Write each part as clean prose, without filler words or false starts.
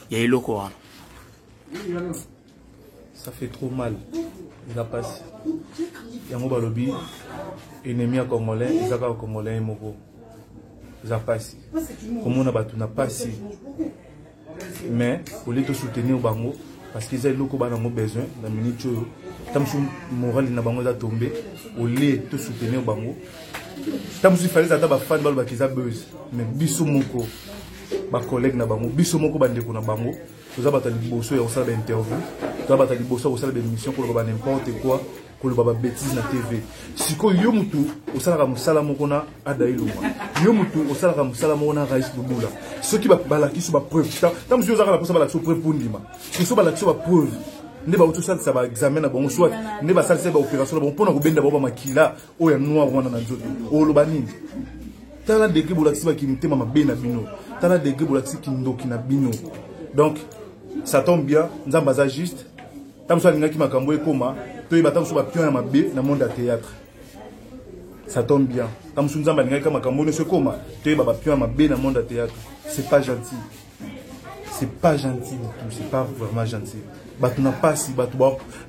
Ya eloko wana. Ça fait trop mal. Eza pasi. Yango balobi ennemi ya congolais eza kaka congolais ye moko. Eza pasi. Komona bato na pasi. Mais au lieu de soutenir bango parce que eza eloko bana yango besoin na minute oyo ta mosusu morale na bango eza tombe au lieu to soutenir bango ta mosusu ifale ata bafani balobaka eza buzz mais biso moko bacollègue na bango biso moko bandeko na bango toza bato ya liboso ya kosala bainterview toza bato ya liboso ya kosala baémission koloba ba n'importe quoi koloba babétise na tv sikoyo yo mutu osalaka mosala moko na ada elonga yo mutu osalaka mosala moko na rais lubula soki balakisi bapreuve ntango mosusu ozalaka na mposa balakisi preuve mpo ndima soki balakisi bapreuve nde bauti osalisa baexamen na bango soit nde basalisa baopération na bango mpo na kobenda bango bamakila oyo ya noir wana na nzoto oloba nini tala degre bolakisi baki mitema mabe na bino tala degre bolakisi kindoki na bino donc ça tombe bien nzambe aza juste ntango mosusu alingaki makambo ekoma toyeba ntango mosusu bapion ya mabe na monde ya théâtre ça tombe bien ntango mosusu nzambe alingaki ka makambo nyonso ekoma toyeba bapion ya mabe na monde ya théâtre c'est pas gentil c'est pas gentil du tout c'est pas vraiment gentil bato na pasi bato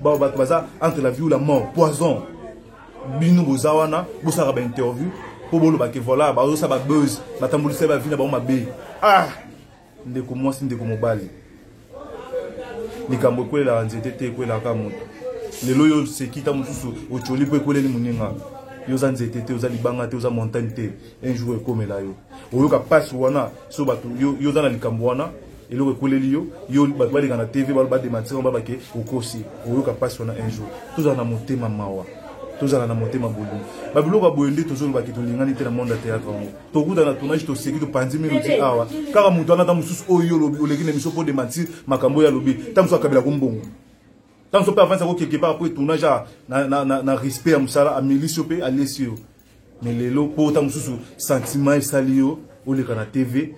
bato baza entre la vie ou la mort poison bino boza wana bosalaka bainterview mpo boloba ke voilà bazosala babuzz batambolisa bavi na bango mabe ah ndeko mwasi ndeko mobali likambo ekwelelaka nzete te ekwelelaka moto lelo yo oseki ta mosusu otyoli mpo ekweleli moninga yo oza nzete te oza libanga te oza montagne te un jour ekomela yo oyoka mpasi wana so bato yo oza na likambo wana eloko ekweleli yo yo bato baleka na tv balo badematire yango babake okosi oyoka mpasi wana un jour tozala na motema mawa tozala na motema bolingo babiloko ya boye nde tozolobaki tolingani te na monde ya théâtre yango tokuta na tournage toseki topanzi minoti awa kaka moto wana ata mosusu oyo yo olobi oleki na émission mpo dementir makambo oyo alobi ta mosusu akabelako mbongo ta mosusu mpe avansi yango quelque part mpo tournage na, na, na, na respect ya mosala amelisi yo mpe alesi yo mais lelo mpo ta mosusu sentiment esali yo oleka na tv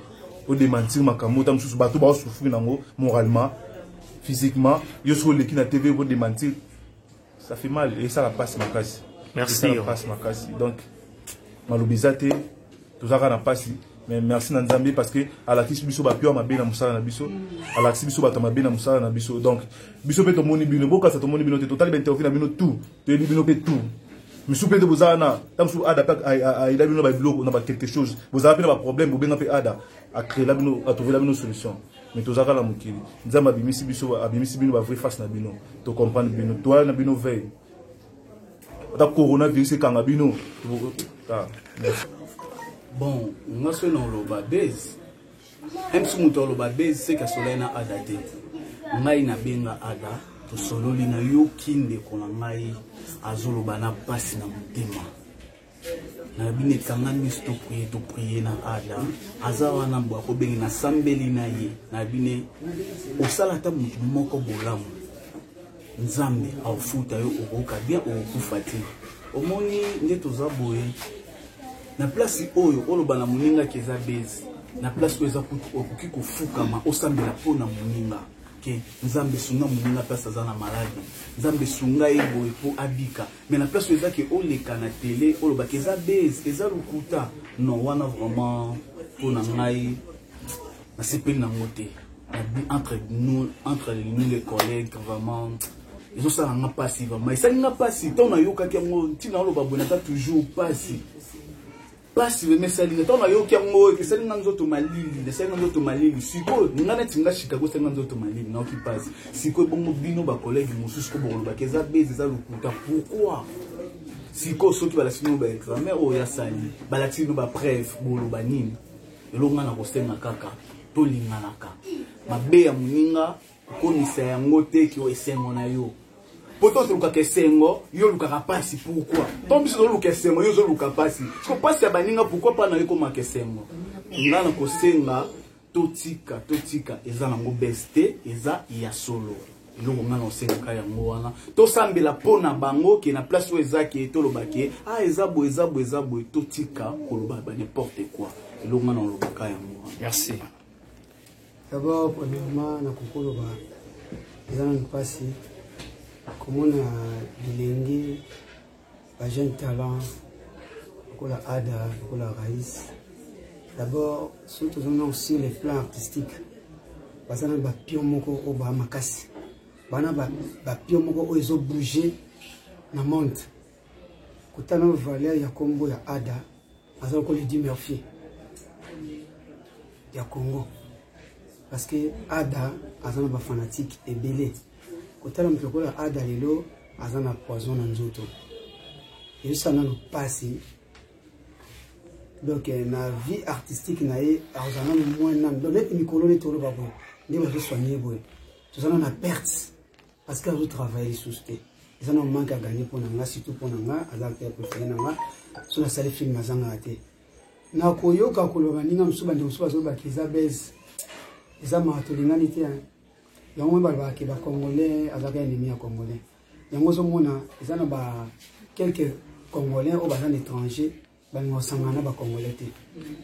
odementir makambo ta mosusu bato baosouffrir nango moralement physiquement yo soki oleki na tv odementir ça fait mal esala mpasi makasi merci esala mpasi makasi donc maloba eza te toza kaka na mpasi mais merci na nzambe parce que alakisi biso bapio ya mabe na mosala na biso alakisi biso bato ya mabe na mosala na biso donc biso mpe tomoni bino bokasa tomoni bino te totali bainterview na bino tout toyebi bino mpe tout misu mpe te bozala na ta mosusu ada mpe ayela bino babiloko na ba quelque chose bozala mpe na baproblème bobenga mpe ada acréela bino atrouvela bino solution mais toza kaka na mokili nzambe abimisi biso abimisi bino ba vraie face na bino to comprendre bino toya na bino veille ata coronavirus ekanga bino ah, bon nga soki na oloba base mc moto aloba base seke asolai na ada te ngai nabenga ada tosololi nayoki ndeko na ngai azoloba na mpasi na motema Nalobi ne kanga miso to prier to prier na ada aza wana bo akobenge na sambeli na ye nalobi ne osala ata moto moko bolamu nzambe aofuta yo okoyoka bien okokufa te omoni nde toza boye na place oyo oloba na moninga ke eza base na place oyo eza kutu okoki kofukama osambela mpo na moninga ke nzambe sunga moninga place aza na maladi nzambe sunga ye boye mpo abika mais na place oyo eza ke oleka na tele olobaka eza base eza lokuta non wana vraiment mpo na ngai nasepeli nango te entre nous entre nous les collègues vraiment ezosala nga mpasi vraiment esali nga mpasi ntango nayokaki yango ntina oloba boye naza toujours mpasi Pasi vraiment esali nga ntango nayoki yango esali nga nzoto malili esali nga nzoto malili sikoyo nga neti nga Chicago esali nga nzoto malili nayoki pasi sikoyo bongo bino ba collègue mosusu ko bokolobaka eza base eza lokuta pourquoi sikoyo soki balakisi bino ba examen oyo ya sali balakisi bino ba preuve boloba nini eloko nga nakosenga kaka tolinganaka mabe ya moninga Kokomisa yango te ke esengo na yo. Po to tolukaka esengo, yo olukaka pasi pourquoi? To biso toluka esengo, yo ozoluka pasi. Siko pasi ya baninga pourquoi pas na yo ekomaka esengo? Nga na kosenga totika totika eza nango bese te eza ya solo eloko nga na osengaka yango wana tosambela mpo na bango ke na place oyo eza ke toloba ke ah eza boye eza boye eza boye totika koloba ba n'importe quoi eloko nga na olobaka yango wana merci D'abord, premièrement, nakoki koloba eza nanu mpasi komona bilenge ba jeune talent lokola Ada, lokola Raïs. D'abord, soki tozongi sur le plan artistique, Baza na ba pion moko oyo ba makasi. Bana ba ba pion moko oyo ezo bouger na monde. Kotala valeur ya kombo ya Ada aza lokola Eddie Murphy ya Congo. Parce que Ada aza na ba fanatique ebele. Kotala moto lokola Ada lelo aza na poison na nzoto. Ezosala nano pasi donc eh, na vie artistique na ye akozala nano moins nano donc neti mikolo neti oloba boye nde bazosoigne boye toza nano na perte parce que azotravaille lisusu te eza na manque à gagner mpo na nga surtout mpo na nga aza acteur préféré na nga so nasali film azangaka te nakoyoka koloba baninga mosusu bandeko mosusu bazolobaka eza base eza mawa tolingani te yango moi balobaka ke bacongolais azalaka ennemi ya congolais yango ozomona eza na ba quelques congolais oyo baza na étranger balinga kosangana na bacongolais te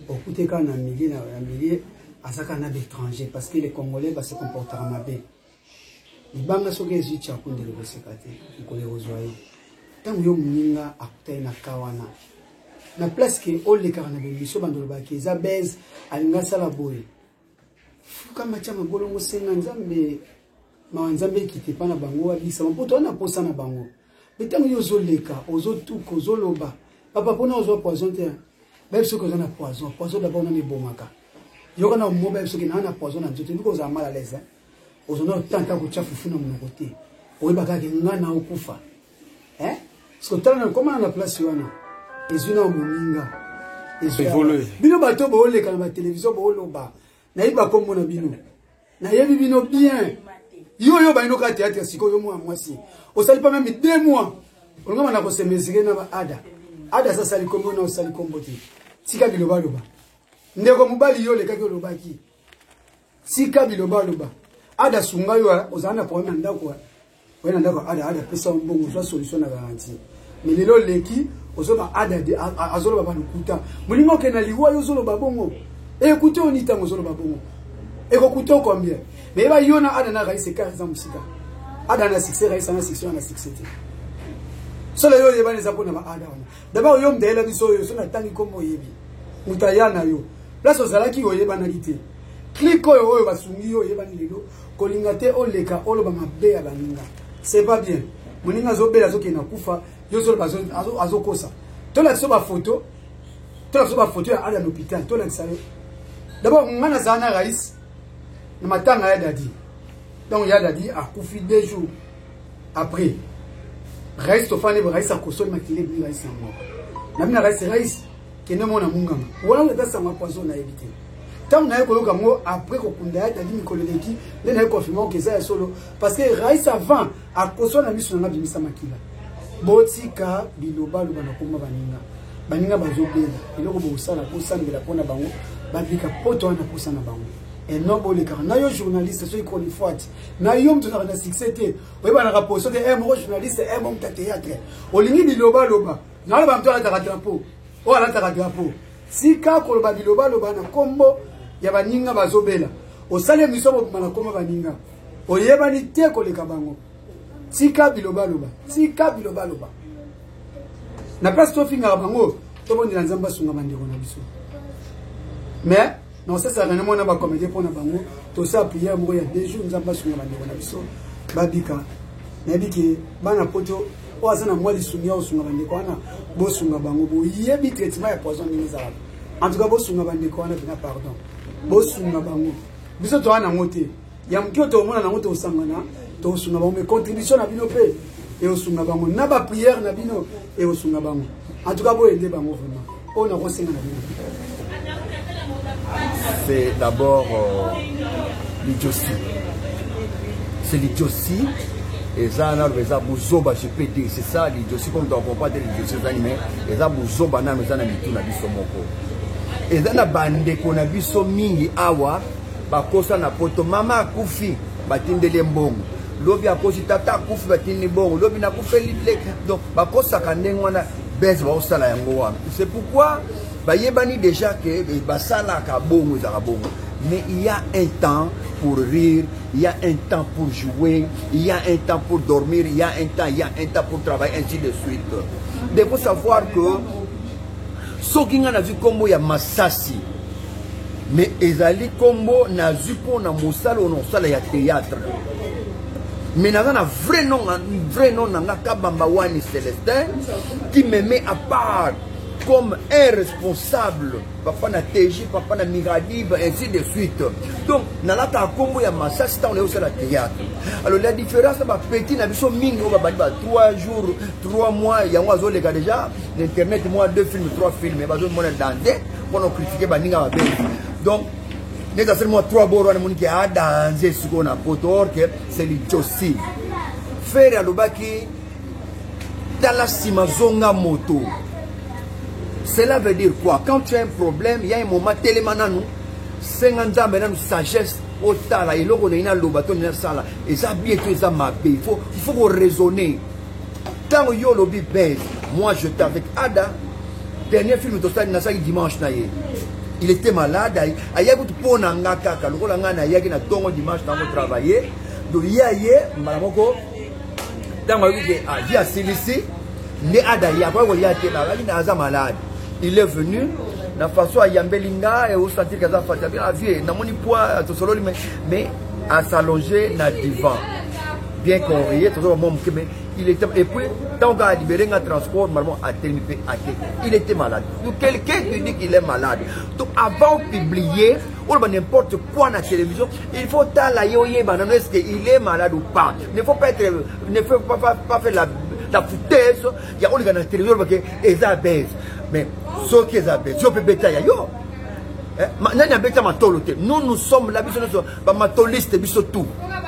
okute kaka na milieu na milieu aza kaka na baétranger parce que les congolais base comportaka mabe libanga soki ezwi tyaku ndele koseka te mokolo ekozwa ye ntango yo moninga akutani na ka wana na place ke olekaka na bemission bando olobaki eza base alingi asala boye fukama tya mabolongo senga nzambe mawa nzambe ekita epa na bango abisama mpo toza na posa na bango me ntango yo ozoleka ozotuka ozoloba papa mpona ozwa poison te bayebi soki oza na poison poison dabord nano ebomaka yoka na mo bayebi soki naa na poison na nzoto ebiki ozala mal à l'aise oza na otanta kotya fufu na monoko te oyeba kaka nga na okufa soki otala na komana na place wana ezwi na moninga bino bato booleka na batelevizio booloba nayebi bakombo na bino nayebi bino bien yo oyo bayino kaka théâtre sikoyo yo mwana mwasi osali pa meme deux mois olongama na kosemesire na ba ada ada asa asali kombo na osali kombo te tika bilobaloba ndeko mobali yo olekaki olobaki tika bilobaloba ada sunga yo ozala na problème na ndako oye na ndako ada ada pesa yo mbongo ozwa solution na garantie mais lelo oleki ozoba ada azoloba balukuta molingo okende na liwa yo ozoloba bongo ekute oni ntango ozoloba bongo ekokuta o combien mais yeba yo na ada na rais ekar eza mosika ada na succès rais na succès na succès te solo yo oyebani eza mpona ba ada wana dabord yo mdayela biso oyo so natangi nkombo oyebi moto aya na yo place ozalaki oyebanaki te clique oyo oyo basungi yo oyebani lelo kolinga te oleka oloba mabe ya baninga c'est pas bien moninga azobela azokende na kufa yo ozoloba azokosa tolakisa bafoto tolakisa bafoto ya ada na hôpital tolakisa yo d'abord nga nazala na rais na matanga ya dadi donc ya dadi akufi deux jours après rais tofandi rais akosoli makili ebimi rais na moko na bina rais rais kende mona munganga wana eza sango ya poison nayebi te ntango naye koyoka yango après kokunda ya dadi mikolo eleki nde naye confirme oke eza ya solo parce que rais avant akoswa na miso na nga bimisa makila botika bilobaloba na komba baninga baninga bazobela eloko bokosala kosambela mpo na bango babika poto wana mposa na bango eno bolekaka na yo journaliste soki chronifoite na yo moto ozalaka na succès te oyebanaka poso te eh, moko journaliste eh, moko moto ya théâtre olingi bilobaloba naloba moto alataka drapeau oyo alataka drapeau tika koloba bilobaloba na nkombo ya baninga bazobela osali emission mobima na nkombo baninga oyebani te koleka bango tika bilobaloba tika bilobaloba na place tofingaka bango tobondela nzambe asunga bandeko na biso mais nakosalaka na mwana bacomédien mpo na bango tosala prière moko ya deux jours nzambe asunga bandeko na biso babika nayebi ke bana poto oyo aza na mwa lisungi ya kosunga bandeko wana bosunga bango boyebi traitement ya poison ndenge ezalaka en tout cas bosunga bandeko wana mpena pardon bosunga bango biso toa nango te ya moke oyo tokomona nango tokosangana tokosunga bango mais contribution na bino mpe ekosunga bango na baprière na bino ekosunga bango en tout cas boyende bango vraiment oyo nakosenga na bino c'est d'abord euh, l'idiotie c'est l'idiotie eza naloba eza buzoba je peux dire c'est ça l'idiotie comme to comprend te l'idiotie ezali mais eza buzoba nano eza na mitu na biso moko eza na bandeko na biso mingi awa bakosa na poto mama akufi batindeli ye mbongo lobi akosi tata akufi batindi mbongo lobi nakufeli leki donc bakosaka ndenge wana bese baosala yango wana c'est pourquoi bayebani déjà ke basalaka bongo ezalaka bongo mais il y a un temps pour rire il y a un temps pour jouer il y a un temps pour dormir il y a un temps il y a un temps pour travailler ainsi de suite il faut savoir que soki ngai nazwi nkombo ya masasi. Mais ezali kombo nazwi mpo na mosala oyo nakosala ya théâtre. Mais naza na vrai nom, vrai nom na nga Kabamba Wani Celestin qui me met à part comme un responsable, papa na TJ, papa na Miradib, ainsi de suite. Donc nalataka kombo ya masasi ntango naye kosala théâtre. Alors la différence na bapetit na biso mingi oyo babandi ba 3 jours 3 mois, yango azoleka déjà na internet, mwa 2 films 3 films, bazomona danger mpona okritike baninga mabe. Donc neti asali mwa 3 boro wana, emoniki adanze sikoyo na poto, or que c'est l'idiotie. Ferre alobaki tala nsima zonga moto. Cela veut dire quoi? Quand tu as un problème, il y a un moment, telema nanu, senga Nzambe nanu sagesse, otala eloko na ye naloba to nini nasala eza bien to eza mabe. Il faut koraisonner. Ntango yo olobi base, moi j'étais avec Ada, dernier film tosali, nasalaki dimanche na ye, il était malade, ayaki kutu mpo na nga kaka lokola ngai nayaki na ntongo dimanche ntango travailler. Donc ye aye mbala moko ntango ayoki ke avi asilisi nde Ada ye akoki koya te, bazalaki na aza malade. Il est venu na façon ayambeli nga, osentir ke aza fati avie, namoni poids, tosololi, mais as'allonger na divan bien qu'on riait, tozoba mwa moke, mais il était. Et puis tant qu'on a libéré un transport, normalement atelemi mpe ake. Il était malade. Donc quelqu'un te dit qu'il est malade, donc avant de publier oloba n'importe quoi na télévision, il faut tala ye, oyeba nano est-ce que il est malade ou pas. Ne faut pas être ne faut pas faire la foutaise ya oleka na télévision oloba ke eza base. Mais soki eza base, yo mpe beta ya yo. Nani abeta matolo te? Nous, nous sommes là, biso nyonso bamatoliste, biso tout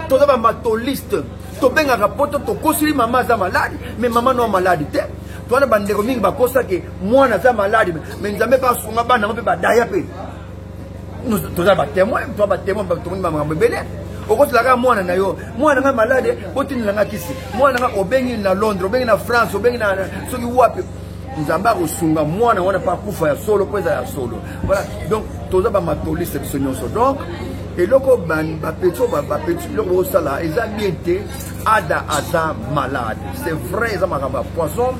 toza bamatoliste. Tobengaka poto, tokosili mama aza malade, mais mama no malade te. Towana bandeko mingi bakosaki mwana aza malade, mais Nzambe mpe asunga bana yango mpe badaya mpe toza batémoin, toza batémoin, tomoni bamakambo ebele. Okoselaka mwana na yo, mwana nga malade, botindela nga kisi, mwana nga, obengi na Londres, obengi na France, obengi na soki wapi. Nzambe akosunga mwana wana mpe akufa ya solo mpo eza ya solo. Voilà, donc toza bamatoliste biso nyonso. Donc eloko bapeti oyo, bapeti biloko bosala eza bien te. Ada aza malade, c'est vrai, eza makambo ya poison,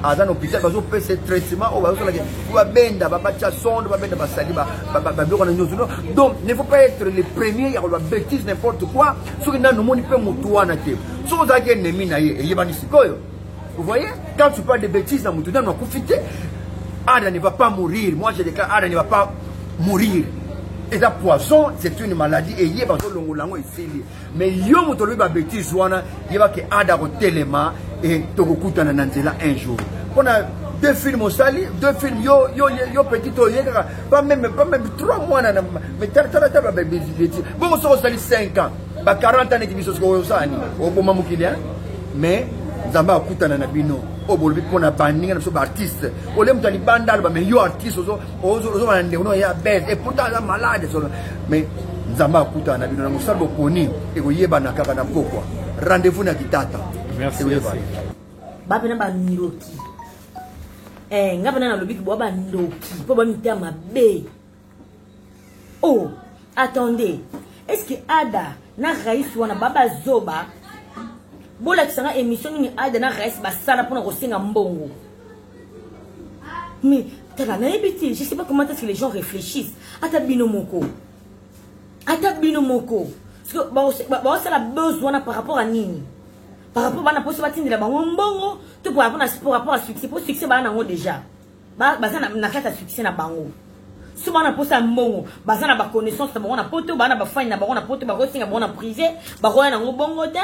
aza na hôpital, bazopesa traitement oyo bazosalaki po babenda, babatia sonde, babenda, basali babiloko na nyonso. Donc ne faut pas être le premier ya koloba bêtise, n'importe quoi, soki nanu omoni mpe motu wana te. Soki ozalaki ennemi na ye, eyebani sikoyo. Vous voyez, quand tu parles de bêtises na motu nanu akufi te. Ada ne va pas mourir. Moi je déclare, Ada ne va pas mourir. Eza poison, c'est une maladie, eye bazolongola yango, esili. Mais yo moto olobi babêtise wana, yebake Ada kotelema e tokokutana na nzela un jour. Mpona deux films osali, deux films, yo yo yo petit oyo ye kaka pas même 3 mois na, mais tala tala tala babêtise bongo. Soki osali 5 ans, ba 40 ans neti biso, sikoyo osala nini? Oboma mokili, hein? Mais Nzambe akutana na bino oyo bolobi mpona baninga na biso baartiste. Olie moto ya libanda aloba, mais yo artiste ozobana ndeko no ya bese, et pourtant aza malade solo. Mais Nzambe akutana na bino na mosala boponi, ekoyebana kaka na pokwa. Rendez-vous na kitata. Merci. Ekoyebana. Bapena bandoki. Eh, nga mpena nalobi bwa bandoki mpo bamitea mabe. Oh, attendez, est ce que Ada na Rais wana babazoba? Bolakisanga émission nini Ada na Rais basala mpona kosenga mbongo? Mais tala, nayebi te, je sais pas comment est-ce que les gens réfléchissent. Ata bino moko, ata bino moko, baosala besoin wana par rapport à nini? Par rapport bana mposo batindela bango mbongo to par rapport à succès? Po succès baa nango déjà, baza na kati ya succès na bango. So bana mposa ya mbongo, baza na baconnaissance na bango na poto, baa na bafani na bango na poto, bakosenga bango na privé, bakoya nango bongo te.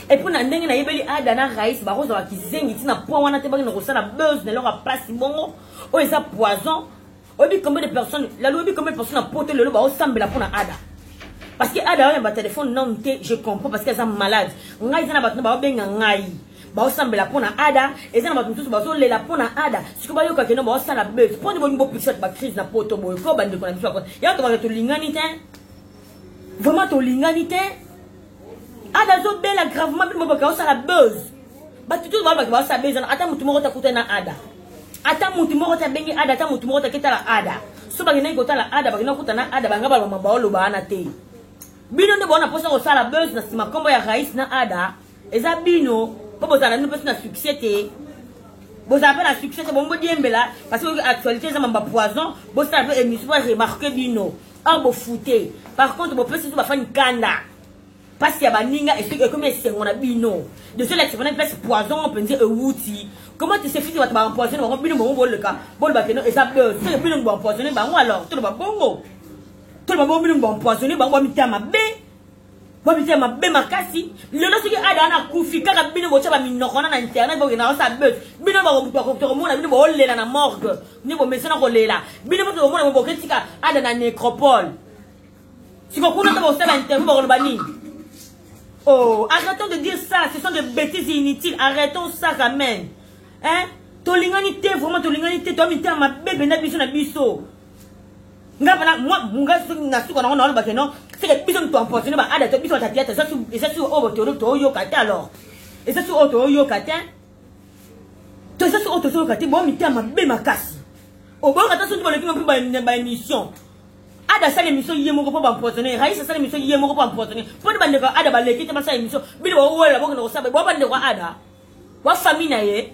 Et puis na ndenge nayebeli Ada na Rais, bakozala kizengi ntina point wana te bakende kosala buzz na eloko ya pasi bongo oyo eza poison. Oyebi combien de personnes lalo, oyebi combien de personnes na poto lelo baosambela mpona Ada? Parce que Ada oyo batelefone nanu te, je comprends, parce que aza malade. Ngai eza na bato na baobenga ngai, baosambela mpona Ada. Eza na bato mosusu bazolela mpona Ada. Sikoyo bayoka keno baosala buzz mpo nde bolingi bopikisa bato bacrise na poto boye ko. Bandeko na biso ya tobaka, tolingani te, vraiment tolingani te. Ada azobela gravement, bino bobaka osala buzz. Bato to balobaka baosala buzz wana, ata motu moko takutani na Ada, ata motu moko te abengi Ada, ata motu moko te aketala Ada. So bakendaki kotala Ada, bakendaki kokuta na Ada, banga baloma baoloba wana te. Bino nde bona mposa kosala buzz na nsima nkombo ya Rais na Ada. Eza bino mpo bozala nino mpesi na succès te. Bozala mpe na succès te, bongo bodiembela parce que actualité eza mamba poison, bosala mpe émission po remarque bino. Or bofute. Par contre bopesi biso bafani kanda. Pasi ya baninga ekomi esengo na bino. De cela c'est vraiment place poison mpenza ewuti. Comment tu sais fiti bato ba empoisonner bango bino bongo boleka boloba keno eza buzz. Soki bino bo empoisonner bango alors toloba bongo. Toloba bongo bino bo empoisonner bango ba mitema mabe. Ba mitema mabe makasi. Lelo soki ada wana akufi kaka bino botya ba minoko wana na internet bokenda kosala buzz. Bino bakomona bino bolela na morgue. Bino bomesana kolela. Bino moto bomona boketika ada na nécropole. Siko kuna to bosala interview bakoloba nini? Oh, arrêtons de dire ça, ce sont des bêtises inutiles. Arrêtons ça quand même. Hein? Tolingani te vraiment tolingani te to mitema mabe benda biso na biso. Nga bana moi nga soki na suka nango na loba non, c'est que biso to empoisonner ba ada to biso ta théâtre ça su ça su oyo to to yoka te alors. Et ça su oyo to yoka te. To ça su oyo to yoka te bo mitema mabe makasi. Oboka ta soki boleki mpe ba émission. Ada asala émission ye moko mpo baempoisonne Raïs asala émission ye moko mpo empoisonne mpo nde bandeko ya Ada baleki te basala émission bino baowelela bokende kosala bo bandeko ya Ada wa famille na ye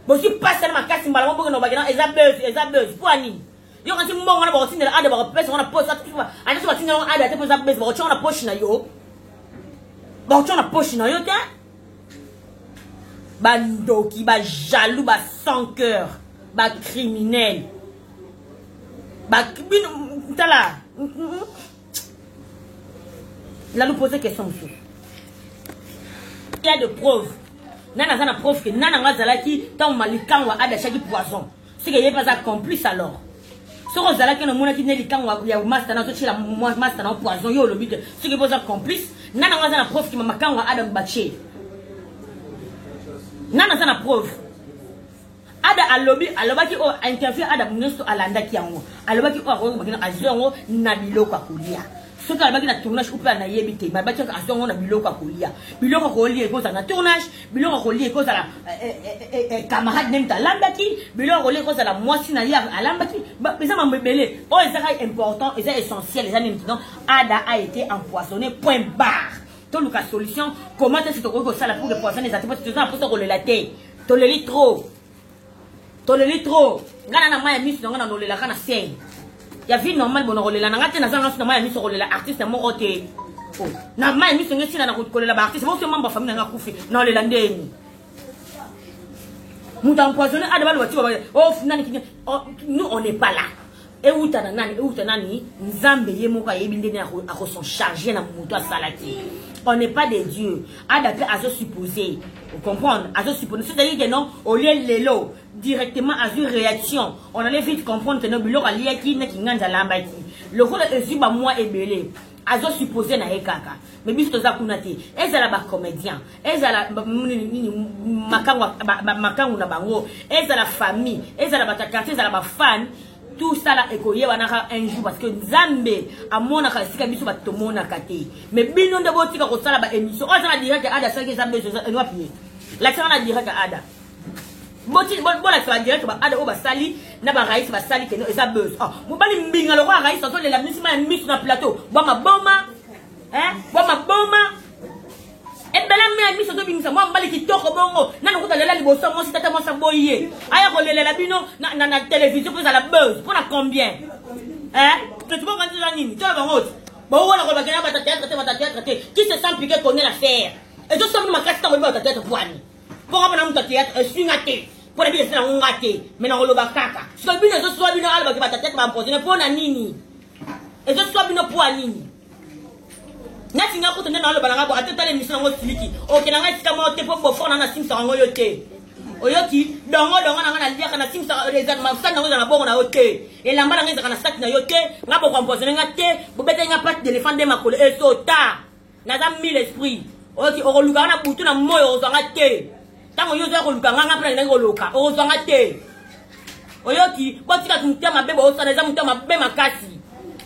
bozwi mpasi na makasi mbala moko bokende kobakena eza buzz eza buzz mpo ya nini yo kanti mbongo wana bakotindela Ada bakopesa ngo na poche ata so batindela ngo Ada te mpo eza buzz bakotya ngo na poche na yo bakotya na poche na yo te bandoki ba jaloux ba sans cœur ba criminel ba bino tala lalu pose question mosusu. Il y a de preuves. Nani aza na preuve que nani yango azalaki ntango malikango ada ashaki poison. Seke ye mpe aza complice alors. Soki ozalaki na omonaki nde likango ya master na azotyela master na poison yo olobi te. Soki mpe oza complice, nani yango aza na preuve que makango ya Adam batie. Nani aza na preuve? Ada alobi alobaki oyo interview Ada nyonso alandaki yango. Alobaki oyo akoki bakina azwi yango na biloko ya kolia. Soki alobaki na tournage ou pe nayebi te, balobaki azwi yango na biloko ya kolia. Biloko ya kolia ekozala na tournage, biloko ya kolia ekozala camarade nde moto alambaki, biloko ya kolia ekozala mwasi na ye alambaki. Eza mambo ebele. Oyo ezaka important, eza essentiel, eza nini? Donc Ada a été empoisonné point barre. Toluka solution comment est-ce que tokoki kosala pour que poison eza te, parce que toza na mposa kolela te. Toleli trop. Toleli trop. Nga na na mai ya miso na nga na nolelaka na scène. Ya vie normale bona kolela na nga te naza na mai ya miso kolela artiste moko te. Oh. Na mai ya miso nge sila na kolela ba artiste. Bonso membre famille na nga kufi. Na olela ndeni. Mutu empoisonné ada baloba ti ba oh nani ki oh, nous on n'est pas là. Euta na nani, euta nani, Nzambe ye moko ayebi ndenge ako s'en charger na moto asalaki. On n'est pas des dieux. Ada pe azo supposer. Vous comprenez? Azo supposer. C'est-à-dire que non, au lieu lelo, directement azo réaction. On allait vite comprendre que non, biloko aliaki na kinganza lambaki. Lokola ezui ba mois ebele. Azo supposer na ye kaka. Mais biso toza kuna te. Ezala ba comédien, ezala nini makangu makangu na bango, ezala famille, ezala ba quartier, ezala ba fan. Tout ça là ekoyebanaka un jour parce que Nzambe amonaka esika biso bato tomonaka te. Mais bino nde botika kosala ba émission. Oyo aza na direct ya Ada asalaki eza bezo eza wapi ye? Lakisaka na direct ya Ada. Boti bolakisa ba direct ba Ada oyo basali na ba Raïs basali keno eza buzz. Ah, mobali mbinga lokola Raïs azolela misima ya misu na plateau. Bwa maboma. Hein? Bwa maboma. Ebele mia miso tobimisa mwa mobali kitoko bongo nani okuta lela liboso mwasi tata mwasi aboyi ye aya kolelela bino na, na, na télévision mpo ezala buzz mpo na combien hein totibonga nzela nini tola bango ti bowona koloba kena bata théâtre te bata théâtre te qui se sent piqué connaît l'affaire ezosombi makasi ntango oyebi bata théâtre pwani mpo nga mpona moto ya théâtre esinga te mpo na bino esila yango nga te me nakoloba kaka soki bino ezoswa bino alobaki bata théâtre baempoisonne mpo na nini ezoswa bino mpo ya nini neti nga kutu nde naloba na nga bo ata tala émission yango siliki okenda nga esika moko te mpo bofort na nga nasimisaka yango yo te oyoki dongo dongo na nga naliaka nasimisaka masani nango eza na bongo na yo te elamba na nga ezalaka na saki na yo te nga bokompoisonne nga te bobetaki nga pate d'éléphant nde makolo esota naza mille esprit oyoki okoluka nga na butu na moi okozwa nga te ntango yo ozoya koluka nga nga mpe nalingaki koloka okozwa nga te oyoki botika motema mabe bosala eza motema mabe makasi.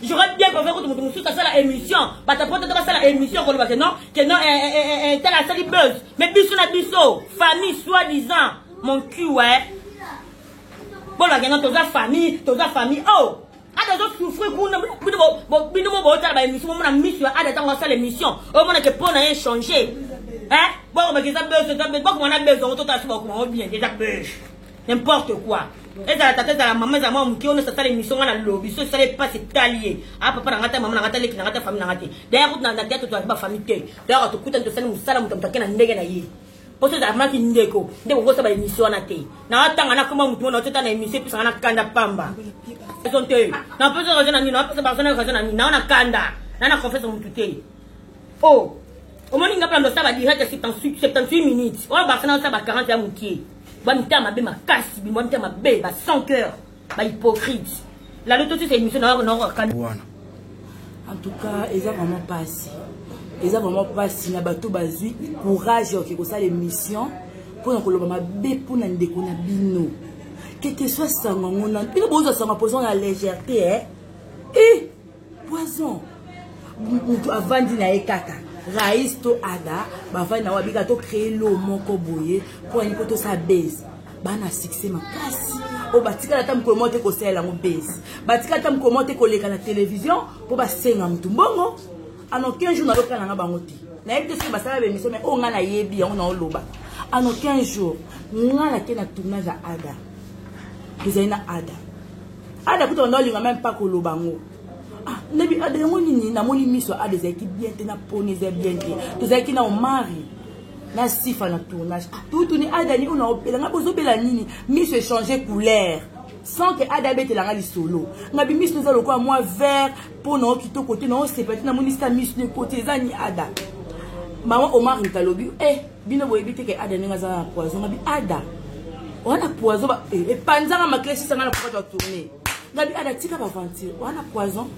J'aurais bien préféré que moto mosusu asala émission bato poto te basala émission koloba que non que non tala asali buzz mais biso na biso famille soi-disant mon cul ouais boloba que non toza famille toza famille oh Ada azo souffrir kuna bino mo botala ba émission bomona miso ya Ada ntango asala émission omona ke mpo na ye changer hein bokobaki eza buzz eza buzz bokoma na buzz yango totala so bakoma ngo bien eza buzz. N'importe quoi. Ezala tata, ezala mama, ezala mwa moke, oyo nyonso asala émission, nga na lobi so esala epasi etali ye. A papa na nga te, mama na nga te, leki na nga te, famille na nga te. D'ailleurs kutu na théâtre tozalaki ba famille te. D'ailleurs tokutani, tosali mosala, moto moto ake na ndenge na ye. Poso ezala maki ndeko nde kokosa ba émission wana te. Na atanga na koma moto mona otota na émission epesaka na kanda pamba. Raison te. Na pesa raison na nini? Na pesa ba raison na nini? Na na kanda. Na na confiance moto te. Oh. Omoni nga mpe ndosala ba direct ya 78 minutes. Oyo basana osala ba 40 ya mokie. Ba mitema mabe makasi, bimwa mitema mabe, ba sans cœur, ba hypocrite. Lalo totisa émission na na kanda. Wana. En tout cas, eza vraiment pasi. Eza vraiment pasi na bato bazwi courage ya kosala émission mpona koloba mabe mpona ndeko na bino. Quelque soit sango yango na bino bozwa sango poison na légèreté eh. Eh, poison. Mutu avandi na ye kaka. Raïs to Ada bavandi na wabika to créer lo moko boye mpo ani mpo tosala base. Bana succès makasi. Oyo batikala ata mokolo moko te kosalela yango base. Batikala ata mokolo moko te koleka na télévision mpo basenga mutu mbongo. Ano 15 jours nalokala nanga bango te. Nayebi te soki basala ba émission mais oyo nga nayebi yango naoloba. Ano 15 jours nga nake na tournage ya Ada. Tozali na Ada. Ada kuta banda olinga même pas koloba yango. Ah, nabi Ada yango nini namoni miso Ada ezalaki bien te na poni eza bien te. Tozalaki na Omari na Sifa na tournage. Ah, tutuni Ada ni ona obela nga bozobela nini? Miso échanger couleur. Sans que Ada abetela nga lisolo. Ngabi miso eza lokola mwa vert mpo na kitoko te na osepa te namoni sa miso ne koti eza ni Ada. Maman Omar ntalobi eh bino boyebi te ke Ada ndenge aza na poison. Ngabi Ada wana poison ba eh, epanzanga maklesi sanga na kokata tourner. Ngabi Ada tika ba aventure wana poison.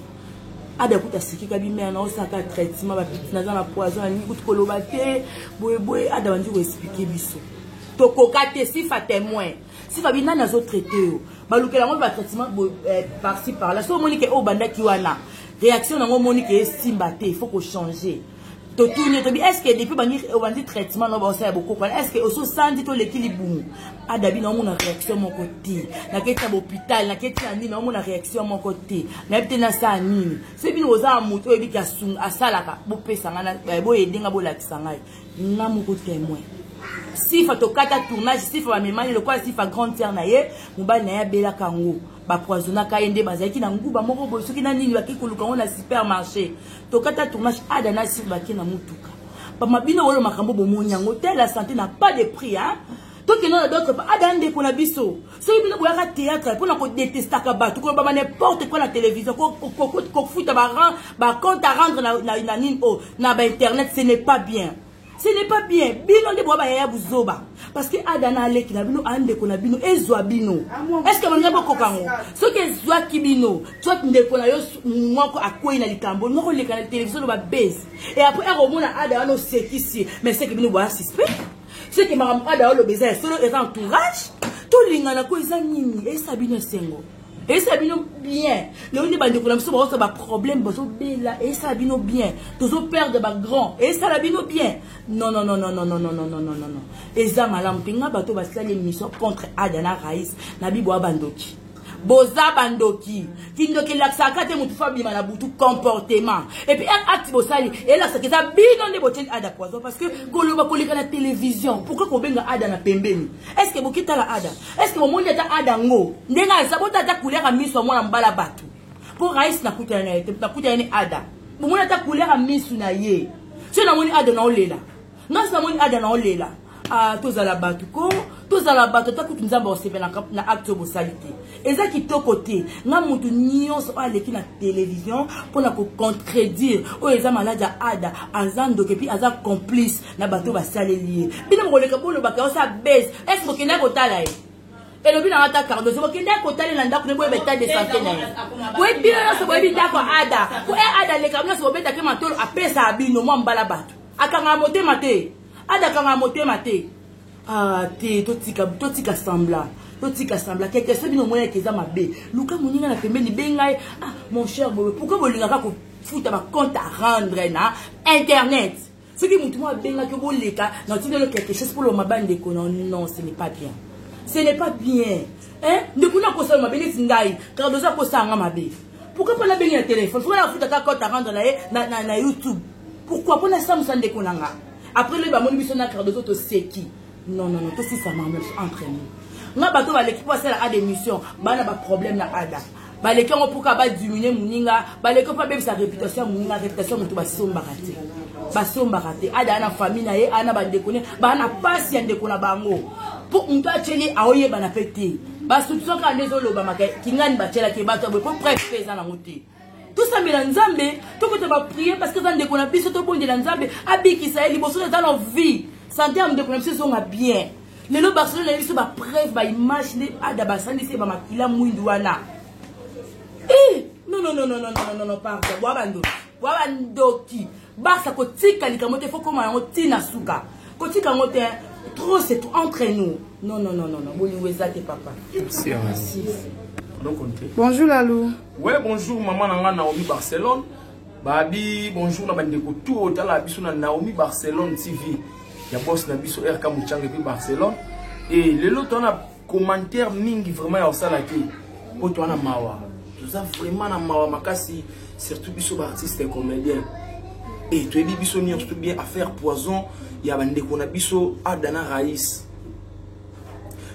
Ada kuta siki kabi mère na osaka traitement ba piti naza na poison alingi kutu koloba te boye boye. Ada bandi ko expliquer biso. Tokoka te Sifa témoin. Sifa bi nani azo traiter yo. Balukela yango ba traitement eh, par-ci par-là. So omoni ke oyo bandaki wana réaction nango omoni ke esimba te, il faut ko changer. Totuni tobi est-ce que depuis bandi obandi traitement no baosala bokoko wana est-ce que ososandi to leki libumu? Ada bi naomona réaction moko te. Naketi na hôpital, naketi na nini naomona réaction moko te. Nayebi te nasala nini. Soki bino boza na moto oyebi ke asalaka, bopesa ngai na, boyede ngai, bolakisa ngai. Nga moko témoin. Sifa tokata tournage, Sifa bamemani lokola Sifa grande sœur na ye, mobali na ye abelaka yango. Bapoisonnaka ye nde bazalaki na nguba moko boye soki na nini bakei koluka yango na supermarché. Tokata tournage, Ada na Sifa bakei na mutuka. Pama bino oyo makambo bomoni yango te, la santé n'a pas de prix hein. Tokende na d'autres pa Ada ndeko na biso. Soki bino boyaka théâtre mpona kodetestaka bato, koloba ba n'importe quoi na télévision, kofuta ba rang, ba compte à rendre na nini oh, na ba internet, ce n'est pas bien. Ce n'est pas bien. Bino nde boya bayaya buzoba. Parce que Ada na aleki na bino, andeko na bino, ezwa bino. Est-ce que baninga bokoka ngo? Soki ezwaki bino, soit ndeko na yo moko akwei na likambo, moko leka na télévision ba base. Et après akomona Ada wana osekisi, mais c'est que bino boya suspect. C'est que makambo Ada oloba eza ya solo, eza entourage. Tolingana ko eza nini? Esa bino esengo. Esa bino bien. Lelo nde bandeko na biso baosa ba problème, bazobela, esa bino bien. Tozo perdre ba grand, esa bino bien. Non non non non non non non non non non non non. Eza malamu te nga bato basali émission contre Ada na Raïs na bibo bandoki. Boza bandoki. Kindoki elakisaka te mutu fa bima na butu comportement. Et puis un acte bosali elakisaka eza bino nde botieli Ada poison parce que koloba koleka na télévision. Pourquoi kobenga Ada na pembeni? Est-ce que bokitala Ada? Est-ce que bomoni ata Ada ngo? Ndenge aza bota ata couleur ya miso ya mwana mobala bato. Po Raïs nakutana na ye te, nakutana ni Ada. Bomoni ata couleur ya miso na ye. Soki namoni Ada na olela. Nga soki namoni Ada na olela. Ah, tozala bato ko, tozala bato ata kutu Nzambe osepela na acte oyo bosali te. Eza kitoko te. Nga mutu nyonso oyo aleki na télévision mpona ko contredire oyo eza malade ya Ada, aza ndoki et puis aza complice na bato basaleli ye. Bino bokoleka bolobaka osala base. Est-ce bokendaki kotala ye? Elobi na ata Cardozo, bokendaki kotala na ndako ne boyeba état de santé na ye. Boyebi bino nyonso boyebi ndako ya Ada. Po e Ada aleka bino nyonso bobetaki matolo apesaka bino mwa mbala bato. Akangaka motema te. Ada akangaka motema te. Ah te, totika, totika semblant. Totika semblant. Quelque chose bino moyaki eza mabe. Luka moninga na pembeni benga ye. Ah mon cher boye, pourquoi bolingaka kofuta ba compte à rendre na internet? Soki mutu moko abengaki boleka na otindelo quelque chose pour loma bandeko. Non non, ce n'est pas bien. Ce n'est pas bien. Hein? Ndeko na kosala mabe neti ngai, Cardozo akosala nga mabe. Pourquoi pas nabengi na téléphone? Pourquoi nafuta ka compte à rendre na ye na YouTube? Pourquoi pas nasamisa ndeko na nga? Après le bamoni biso na Cardozo toseki. Non non non, tosisa makambo na biso entre nous. Nga bato baleki mpo asala ada émission, bana ba problème na ada. Baleki yango mpo kaka badiminue moninga, baleki mpo babebisa réputation ya moninga, réputation ya moto basombaka te. Basombaka te. Ada ana famille na ye, ana bandeko ne, bana pasi ya ndeko na bango. Mpo moto atyeli aoyebana mpe te. Basoupçon kaka nde ezolobamaka kingani batyelaki bato ya boye mpo preuve mpe eza nango te. Tosambela Nzambe, tokota ba prier parce que eza ndeko na biso, tobondela Nzambe abikisa ye liboso eza na vie. Santé ya ndeko na biso ezonga bien. Lelo Barcelone na biso ba preuve ba image nde ada basandisi ba makila mwindu wana. Eh, non non non non non non non non pardon, bwa bandoki. Bwa bandoki. Barça kotika likambo te, faut koma yango tina suka. Kotika yango te, trop c'est tout entre nous. Non non non non non, bolingo eza te papa. Merci. Merci. Bonjour Lalou. Ouais, bonjour maman nanga Naomi Barcelone. Babi, bonjour na bandeko tout otala biso na Naomi Barcelone TV. Ya boss na biso RK Muchanga et puis Barcelone. Et lelo to na commentaire mingi vraiment ya osala te. Po to na mawa. Toza vraiment na mawa makasi surtout biso ba artiste et comédien. Et toyebi biso nyonso tout bien affaire poison ya bandeko na biso Adana Raïs.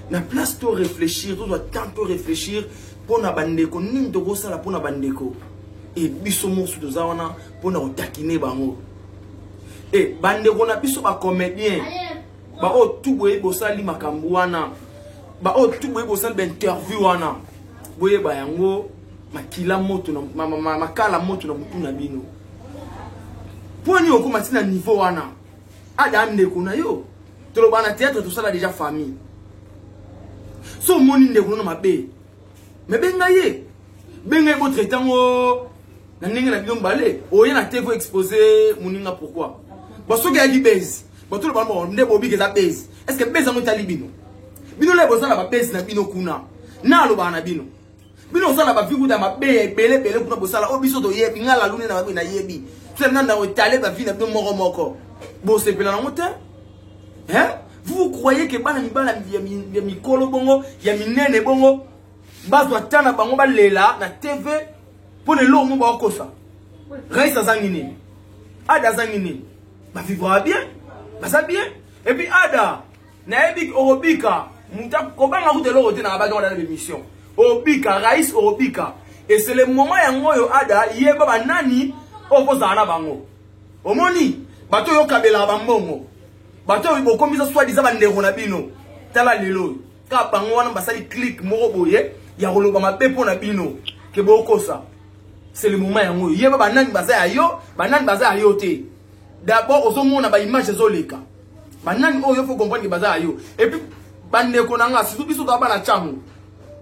Na place to réfléchir, to doit tant to réfléchir pour na bandeko nini tokosala pour na bandeko. Et biso mosusu toza wana pour na kotakine bango. Et bandeko na biso ba comédien ba oyo tout boye bosali makambo wana, ba oyo tout boye bosali ba interview wana, boyeba yango makila moto na makala moto na mutu na bino. Poni nini okoma ti na niveau wana? Ada ndeko na yo. Toloba na théâtre tosala déjà famille. So moni ndeko na mabe. Mais benga ye. Benga ye bo traiter ngo na ndenge na bino mbale. Oye na TV exposer moninga pourquoi? Ba soki ya base. Ba toloba ba nde bobi ke za base. Est-ce que base ngo tali bino? Bino le bozala ba base na bino kuna. Na loba na bino. Bino osala ba vie kuta mabe ebele ebele kuna bosala o biso toyebi nga la lune na mabe na yebi. Tse na na etale ba vie na bino moko moko. Bosepela nango te? Hein? Vous croyez que bana mibala ya mikolo bongo ya minene bongo bazwa tana bango balela na TV mpo na eloko moko bakokosa. Raïs azangi nini? Ada azangi nini? Ba vivra bien, baza bien. Et puis Ada nayebi okobika muta kobanga kuta eloko te na abaki wana na émission. Obika Raïs obika. Et c'est le moment yango oyo Ada yeba banani oyo kozala na bango. Omoni bato oyo kabela ba mbongo. Bato oyo bokomisa soi-disant bandeko na bino. Tala lelo ka bango wana basali clique moko boye ya koloba mabe mpo na bino ke bokosa. C'est le moment yango oyo yeba banani baza ya yo, banani baza ya yo te. D'abord ozomona ba image ezoleka. Banani oyo faut comprendre ke baza ya yo. Et puis bandeko na nga surtout biso toza bana Tshangu.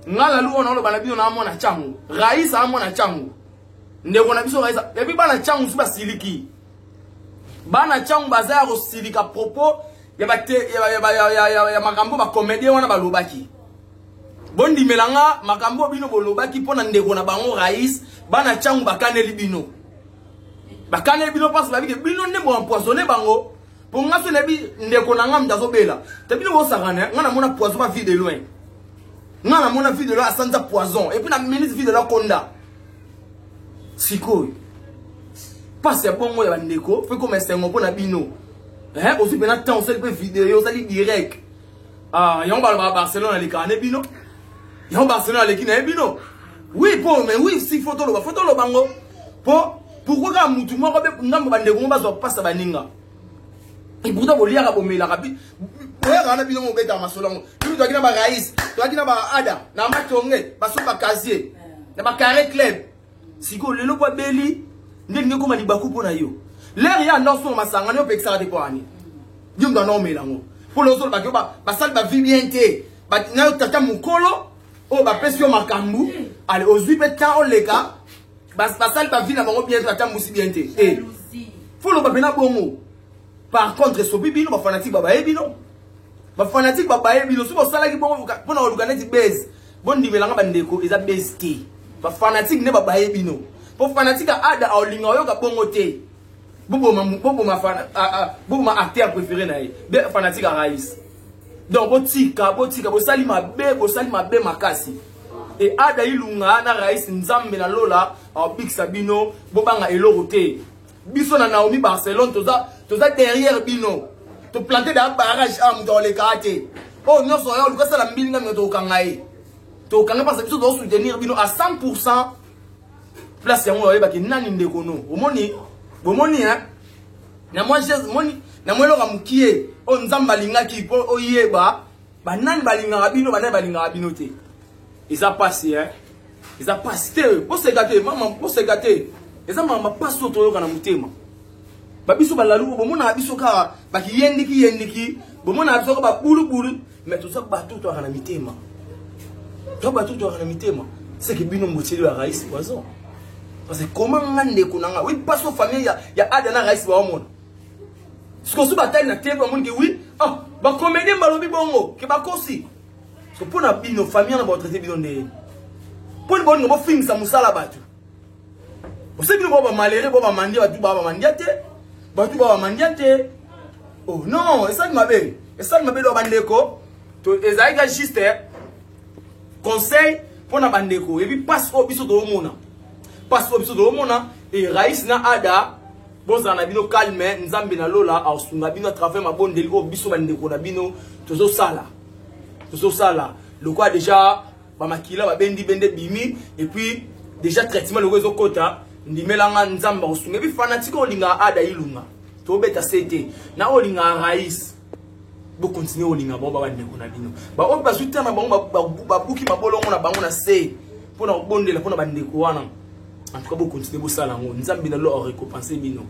Nga lalu oyo naoloba na bino na mwana Tshangu. Raïs a mwana Tshangu. Ndeko na biso Raïs. Et puis bana Tshangu si basiliki. Bana Tshangu baza ya kosilika propos ya ba te, ya ba, ya ba, ya, ya, ya, ya makambo ba comédien wana balobaki. Bondimela nga makambo bino bolobaki mpo na ndeko na bango Raïs, bana Tshangu bakaneli bino. Bakaneli bino parce que babiki bino nde bo empoisonner bango. Po nga so nayebi ndeko na nga moto azobela. Te bino bosakana, nga namona poison ba vie de loin. Nga namona vie de loin asanza poison et puis na minute vie de loin konda. Sikoyo passe ya bongo ya bandeko fe koma esengo mpo na bino. Hein, ozwi mpena temps osali mpe video osali direct. Ah, yango balobaka Barcelone alekaka ne bino. Yango Barcelone aleki na ye bino. Oui, po mais oui, si faut toloba, faut toloba ngo. Po pourquoi kaka mutu moko be ngambo bandeko ngo bazwa pasa baninga. Et pourtant boliaka bomelaka bi boyaka na bino mobetaka masolo yango. Bino toyaki na ba Raïs, toyaki na ba Ada, na Matonge, baso ba casier, na ba carré club. Sikoyo lelo po abeli nde lingi ekoma libaku mpo na yo. L'air ya anda osonga masanga nde opekisaka te mpo ani. Yo moto anda omela yango. Mpo lelo ozolobaki yo basali ba vie bien te. Na yo tata mokolo oyo bapesi yo makambo, ale ozwi mpe temps oleka basali ba vie na bango bien te, batambusi bien te. Eh. Faut loba pena bongo. Par contre esopi bino ba fanatique babaye bino. Ba fanatique babaye bino soki bosalaki bongo mpona koluka neti base. Bondimelanga bandeko eza base te. Ba fanatique nde babaye bino. Po fanatique ya Ada aolinga oyoka bongo te. Boboma boboma boboma acteur préféré na ye. Be fanatique ya Raïs. Donc botika botika bosali mabe bosali mabe makasi. Et Ada Ilunga na Raïs Nzambe na Lola abikisa bino bobanga eloko te. Biso na Naomi Barcelone toza toza derrière bino. To planter dans barrage a mutu oleka te. Oyo nyonso ayo luka sala mbilinga minga tokokanga ye. Tokokanga parce que biso tozo soutenir bino à 100%. Place yango oyebaki nani ndeko no. Omoni bomoni hein. Na mwa geste moni na mwa eloko mukie oyo Nzambe alingaki po oyeba banani balingaka bino banani balingaka bino te. Eza pasi hein. Eza pasi te, boseka te mama, boseka te. Eza mama pasi oyo toyoka na motema. Ba biso balalu bomonaka biso kaka bakiyendiki yendiki, bomonaka biso kaka babulubulu, mais toza bato toyaka na mitema. Toza bato toyaka na mitema. C'est que bino motieli ya Raïs poison. Parce que comment nga ndeko na nga, oui paso famille ya ya Ada na Raïs ba omona. Sikosu batali na TV bamoni ke oui, ah ba comédien balobi bongo, ke bakosi. So mpo na bino famille wana baotraite bino ndenge mpo ni bolingo bofingisa mosala bato ose bino bao bamalere bao bamandia bato bao bamandia te bato bao bamandia te oh non esali mabe esali mabe do bandeko ezalaki ka juste conseil mpo na bandeko epi mpasi oyo biso toomona mpasi oyo biso toomona e rais na ada bozala na bino calme nzambe na lola akosunga bino à travers mabondeli oyo biso bandeko na bino tozosala tozosala lokola deja bamakila babendi bende bimi et puis déjà traitement lokola ezokota ndimelanga nzambe akosunga epi fanatique oyo olingaka ada ilunga tobeta se te na oyo olingaka rais bokontinue kolinga bango babandeko na bino baoyo bazwi ntango na bango babuki mabolongo na bango na se mpo na kobondela mpo na bandeko wana en tout cas bokontinue bosala yango nzambe na lo arécompense bino.